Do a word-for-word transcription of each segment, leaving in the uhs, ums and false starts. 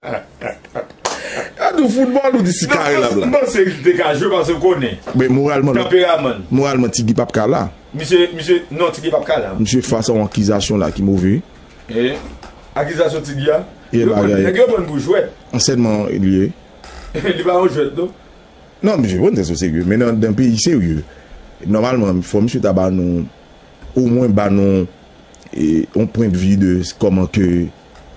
A di w foutbòl, ou di si kare l ap la. M panse li te ka jwe paske w konnen. Men moralman, tanperaman l. Moralman, Tigi p ap ka la. Misye, misye, non, Tigi p ap ka la. Misye fas a yon akizasyon la ki move. E akizasyon Tigi a? Yo pran, nèg yo pran pou jwèt. Ansèyman li ye. Li pa yon jwèt, non. Non, misye pran tèt o serye. Men nan, nan peyi serye, nòmalman, fò misye ta ba nou, omwen ba nou, e, yon pwendvi de kòman ke,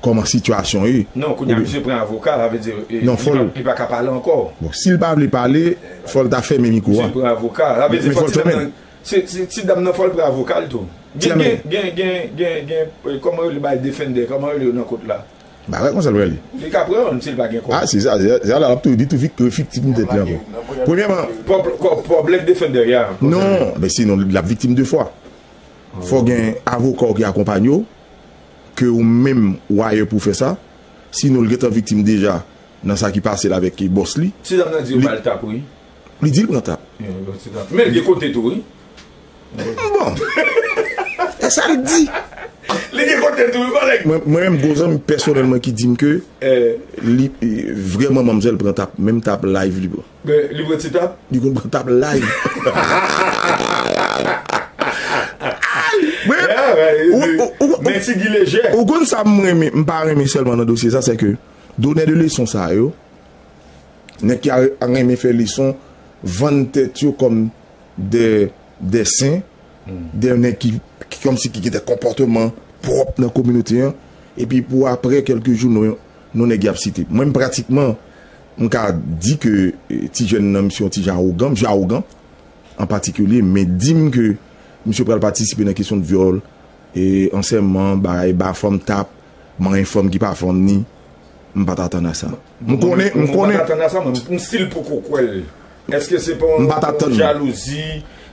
kòman sitiyasyon ye. Non, kounye a misye pran avoka, sa vle di, e, non, li pa, li pa ka pale ankò. Bon, si l pa vle pale, fò l ta fèmen mikwo a. Misye pran avoka, sa vle di fò ti dam nan, se, se ti dam nan fò l pran avoka l tou. Gen, gen, gen, gen, gen, gen, e, kòman yo rele bay defender, kòman yo rele yo nan kot la? Bagay konsa l prale. Li ka pran si l pa gen kòb. A, se sa, se sa, l ap tou, li tou vik-, viktim tèt li ankò. Premyèman, pòb, pòb, pòb lèk defender ya. Non, men sinon, l ap viktim de fwa. Fò gen avoka w ki akonpanye w, ke ou menm w ayè pou fè sa. Sinon, l gentan viktim deja nan sa ki pase l avèk bòs li. Ti dam nan di yo ba l tap, wi. Li di l pran tap. Men l gen kote tou, wi. Bon. E sa l di. Li gen kote tou, wi, kòlèg. Mwen, mwen menm, gon zanmi pèsonèlman ki di m ke li, vrèman, manmzèl pran tap, menm tap live li pran. Li pran ti tap? Li konn pran tap live. Men, ou, ou, ou, men Tigi lejè. Ou konn sa m renmen, m pa renmen sèlman nan dosye sa, se ke donè de leson sa yo, nèg ki a, a renmen fè leson, vann tèt yo kòm de, de sen, de nèg ki, ki kòmsi ki gen de konpòteman pwòp nan kominote an, epi pou apre kèlke jou, nou, nou nèg y ap site. Mwen, m pratikman, m ka di ke, e, ti jèn nan, misye yon ti jan awogan, misye awogan, an patikilye, men di m ke misye pral patisipe nan kesyon de vyòl, e ansèyman, bagay, ba fanm tap, manyen fanm ki pa fanm ni, m pa t atann a sa. M konnen, m konnen. M pa t atann a sa, mwen, m still poko kwè l. Èske se pa yon, yon jalouzi?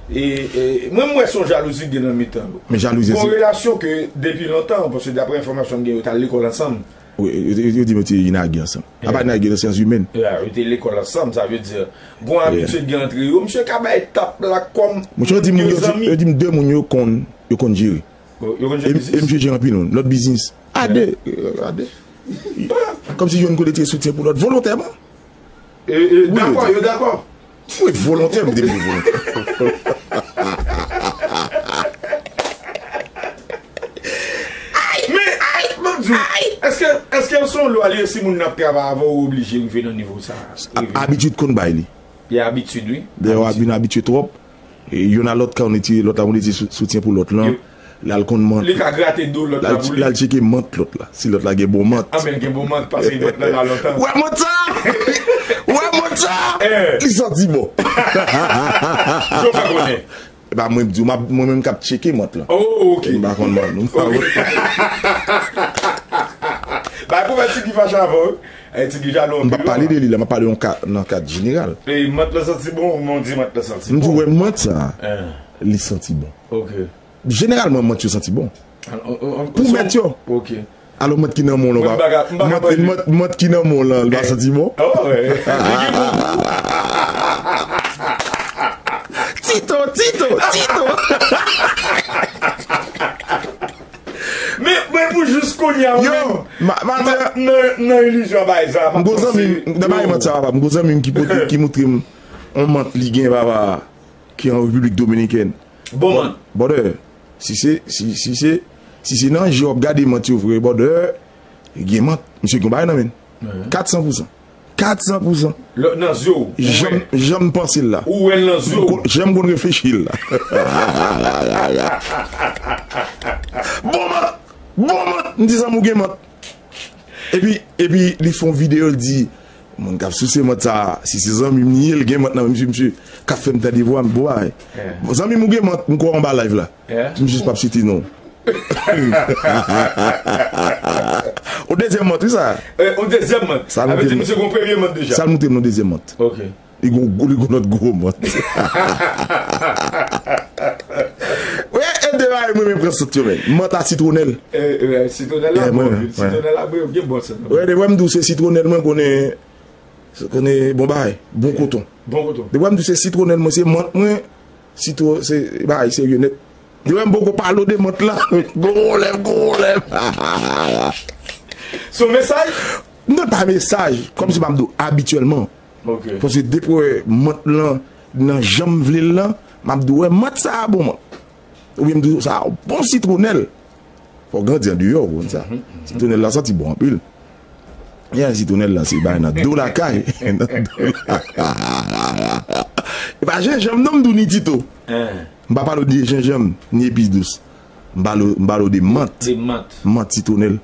E, e, mwen, m wè se yon jalouzi ki gen nan mitan yo. Men jalouzi, gon relasyon ke depi lontan, paske daprè enfòmasyon m gen, yo t al lekòl ansanm. Wi, yo, yo, yo di m yo te inage ansanm. Apa inage nan syans imèn. Ya, yo te lekòl ansanm, sa vle di, gon abitid gen antre yo. Misye ka bay tap la kòm de zanmi. Yo di m de moun yo konn, yo konn jere. Yo konn jere biznis? E misye jere anpil moun. Lòt biznis. A de. A de. Kòmsi youn konn retire soutyen pou lòt volontèman. E, e, dakò, yo dakò. Wi, volontè, m te vle volontè. Men, men m di w, èske, èske se yon lwa li ye si moun nan ap travay avè w, ou oblije rive nan nivo sa a? Abitid konn bay li. Gen abitid, wi. Dayè, w ap vin abitye twòp. E youn a lòt, kan w retire, lòt la, w retire sou-, soutyen pou lòt lan. L al konn mant. Li ka grate do lòt la pou li. L al tcheke mant lòt la. Si lòt la gen bon mant. Anben, l gen bon mant, paske mant lan la lontan. Ou wè mant sa? Ou wè mant sa? Li santi bon. Jan w fè konnen? Epa, mwen di w, m ap, mwen menm k ap tcheke mant lan. Oh, ok. M pa konn mant, non. Ok. Bay pou fè Tigi fache avè w, wi. Tigi jalou anpil. M p ap pale de li la, m ap pale yon ka, nan kad jeneral. E mant lan santi bon, ou di mant lan santi bon? M di w, wè mant sa, li santi bon. Ok. Jeneralman, mant yo santi bon. Pou mèt yo. Ok. Alò, mant ki nan men w lan, mant, mant, mant ki nan men w lan, li pa santi bon? Oh, wi. Tito, Tito, Tito. Men, men pou jis kounye a, ou menm, nan, nan ilizyon bagay sa, m gon zanmi m, nan bagay mant sa, papa, m gon zanmi m ki pote, ki montre m yon mant li gen, papa, ki an Repiblik Dominikèn. Bon mant. Brother, si se, si, si se, si se nan je w ap gade mant yo vre, brother, gen mant. Misye gen bagay nan men l. Kat san pou san. Kat san pou san. Nan zye w, ou wè. Jan m, jan m panse l la. Ou wè l nan zye w. Jan m konn reflechi l la. Bon mant! Bon mant! M di zanmi w gen mant. Epi, epi li fè yon videyo, l di, moun k ap souse mant sa, si se zanmi m li ye, l gen mant nan men misye, misye k ap fè m tande vwa m, bon bagay. Zanmi m ou gen mant, m kwè w anba live la. M jis p ap site non. Yon dezyèm mant, wi, sa. Yon dezyèm mant. Sa vle di misye gen yon premye mant deja. Sa l montre m yon dezyèm mant. Ok. Li gon, li gon lòt gwo mant. Wi, e de bagay mwen menm pran sant yo, men. Mant a sitwonèl. Sitwonèl la bon, sitwonèl la bon, gen bon sant. Wi, depi m di w se sitwonèl, mwen konnen, konnen bon bagay, bon koton. Bon koton. Depi m di w se sitwonèl, mwen se mant, mwen, sitwo, se bagay serye nèt. Depi m poko pale w de mant la, gwo pwoblèm, gwo pwoblèm. Se yon mesaj? M te pa mesaj, kòmsi m ap di w abityèlman. Ok. Paske depi w wè mant lan nan jan m vle l lan, m ap di w wè mant sa a bon mant. Oubyen m di w sa a bon sitwonèl. Fò w grandi andeyò, ou konn sa. Sitwonèl la santi bon anpil. Gen sitwonèl la se bay nan do lakay. Nan do lakay. E pa jenjanm non m di w ni tito. M pa pale w de jenjanm, ni epis dous. M pale w de mant. De mant. Mant sitwonèl.